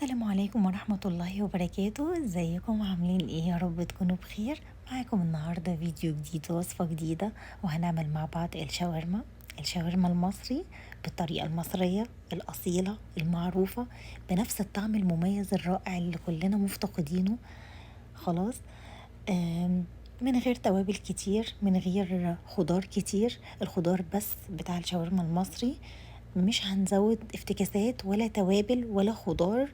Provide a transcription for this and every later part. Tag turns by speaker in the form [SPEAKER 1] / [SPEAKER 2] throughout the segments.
[SPEAKER 1] السلام عليكم ورحمة الله وبركاته. ازيكم عاملين ايه؟ يا رب تكونوا بخير. معاكم النهاردة فيديو جديد ووصفة جديدة، وهنعمل مع بعض الشاورما المصري بالطريقة المصرية الأصيلة المعروفة بنفس الطعم المميز الرائع اللي كلنا مفتقدينه. خلاص، من غير توابل كتير، من غير خضار كتير، الخضار بس بتاع الشاورما المصري، مش هنزود افتكاسات ولا توابل ولا خضار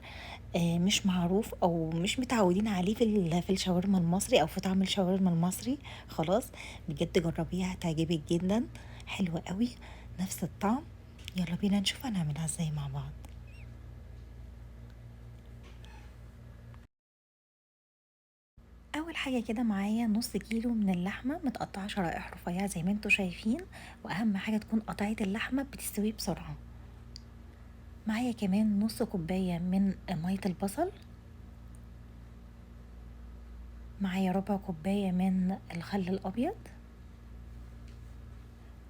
[SPEAKER 1] مش معروف او مش متعودين عليه في الشاورما المصري او في طعم الشاورما المصري. خلاص، بجد جربيها هتعجبك جدا، حلوة قوي، نفس الطعم. يلا بينا نشوف هنعملها ازاي مع بعض. اول حاجة كده معايا نص كيلو من اللحمة متقطعه شرائح رفيعة زي ما انتم شايفين، واهم حاجة تكون قطعية اللحمة بتستوي بسرعة. معايا كمان نص كوباية من مية البصل، معايا ربع كوباية من الخل الابيض،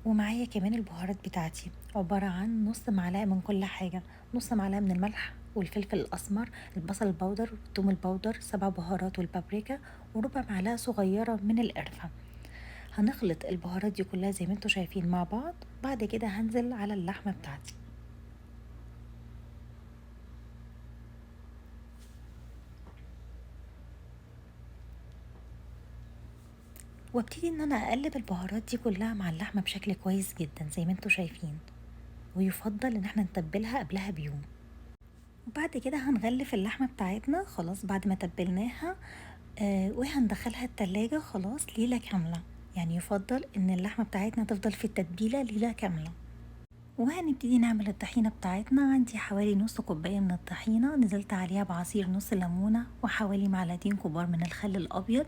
[SPEAKER 1] ومعايا كمان البهارات بتاعتي عبارة عن نص معلقه من كل حاجة، نص معلقه من الملح والفلفل الاسمر، البصل ال powder، الثوم ال powder، 7 بهارات والبابريكا، وربع معلقه صغيرة من القرفه. هنخلط البهارات دي كلها زي ما انتم شايفين مع بعض. بعد كده هنزل على اللحمة بتاعتي. وابتدي ان انا اقلب البهارات دي كلها مع اللحمة بشكل كويس جدا زي ما انتم شايفين، ويفضل ان احنا نتبلها قبلها بيوم. وبعد كده هنغلف اللحمة بتاعتنا خلاص بعد ما تبلناها، وهندخلها التلاجة خلاص ليلة كاملة. يعني يفضل ان اللحمة بتاعتنا تفضل في التتبيله ليلة كاملة. وهنبتدي نعمل الطحينه بتاعتنا. عندي حوالي نص كوباية من الطحينه، نزلت عليها بعصير نص ليمونه وحوالي معلقتين كبار من الخل الابيض،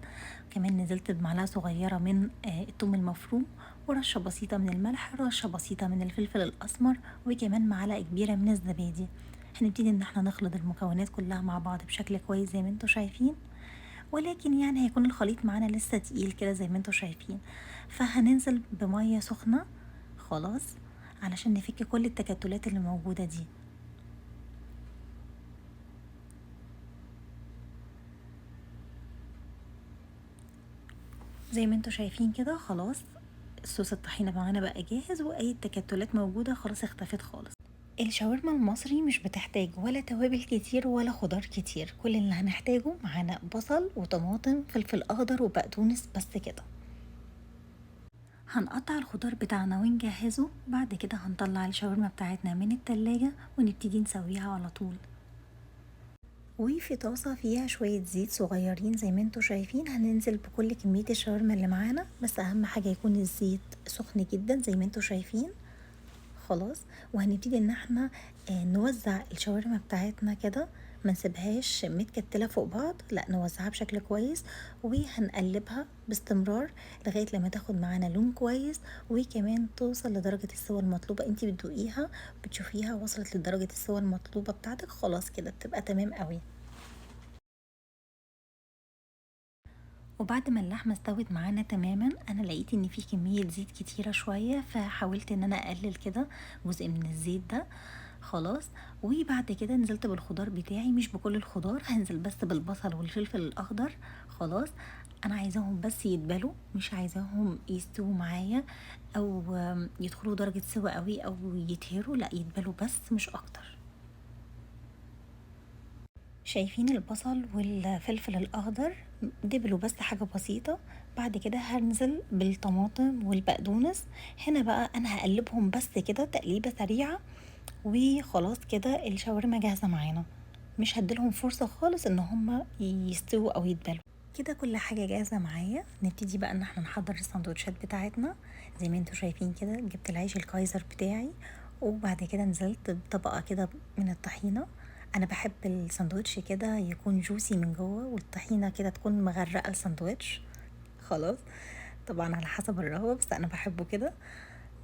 [SPEAKER 1] كمان نزلت بمعلقه صغيرة من الثوم المفروم، ورشه بسيطة من الملح، رشه بسيطة من الفلفل الاسمر، وكمان معلقه كبيرة من الزبادي. هنبتدي ان احنا نخلط المكونات كلها مع بعض بشكل كويس زي ما انتم شايفين، ولكن يعني هيكون الخليط معانا لسه تقيل كده زي ما انتم شايفين. فهننزل بميه سخنة خلاص علشان نفك كل التكتلات اللي موجودة دي. زي ما انتم شايفين كده خلاص صوص الطحينة معانا بقى جاهز، واي تكتلات موجودة خلاص اختفت خالص. الشاورما المصري مش بتحتاج ولا توابل كتير ولا خضار كتير، كل اللي هنحتاجه معانا بصل وطماطم، فلفل اخضر وبقدونس بس كده. هنقطع الخضار بتاعنا ونجهزه. بعد كده هنطلع الشاورما بتاعتنا من التلاجة ونبتدي نسويها على طول. وفي طاسة فيها شوية زيت صغيرين زي ما انتم شايفين، هننزل بكل كمية الشاورما اللي معانا، بس اهم حاجة يكون الزيت سخن جدا زي ما انتم شايفين خلاص. وهنبتدي ان احنا نوزع الشاورما بتاعتنا كده، ما نسيبهاش متكتلة فوق بعض، لا نوزعها بشكل كويس، وهنقلبها باستمرار لغاية لما تاخد معانا لون كويس، وكمان توصل لدرجة السوى المطلوبة. انتي بتدوقيها بتشوفيها وصلت لدرجة السوى المطلوبة بتاعتك، خلاص كده بتبقى تمام قوي. وبعد ما اللحمة استوت معانا تماما، انا لقيت ان في كمية زيت كتيرة شوية، فحاولت ان انا اقلل كده جزء من الزيت ده خلاص. وبعد كده نزلت بالخضار بتاعي، مش بكل الخضار، هنزل بس بالبصل والفلفل الاخضر خلاص. انا عايزاهم بس يتبلوا، مش عايزاهم يستووا معايا او يدخلوا درجة سوا قوي او يتهروا، لا يتبلوا بس مش اكتر. شايفين البصل والفلفل الاخضر دبلوا بس حاجة بسيطة. بعد كده هنزل بالطماطم والبقدونس. هنا بقى انا هقلبهم بس كده تقليبة سريعة، وخلاص كده الشاورما جاهزة معانا. مش هديلهم فرصة خالص ان هم يستووا او يتبلوا. كده كل حاجة جاهزة معايا. نبتدي بقى ان احنا نحضر السندوتشات بتاعتنا. زي ما انتوا شايفين كده جبت العيش الكايزر بتاعي، وبعد كده نزلت بطبقة كده من الطحينة. انا بحب الساندوتش كده يكون جوسي من جوه، والطحينة كده تكون مغرقة الساندوتش خلاص، طبعا على حسب الرغبة، بس انا بحبه كده.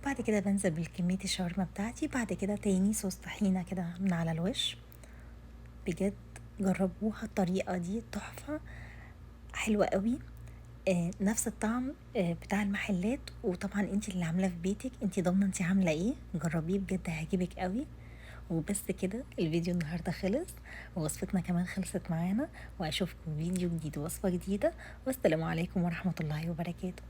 [SPEAKER 1] بعد كده بنزل بالكمية الشاورما بتاعتي، بعد كده تاني صوص طحينة كده من على الوش. بجد جربوها الطريقة دي تحفة، حلوة قوي، نفس الطعم بتاع المحلات. وطبعا انتي اللي عاملاه في بيتك، انتي ضامنة انتي عاملة ايه. جربيه بجد هيعجبك قوي. وبس كده الفيديو النهاردة خلص، ووصفتنا كمان خلصت معانا، واشوفكم فيديو جديد ووصفة جديدة، والسلام عليكم ورحمة الله وبركاته.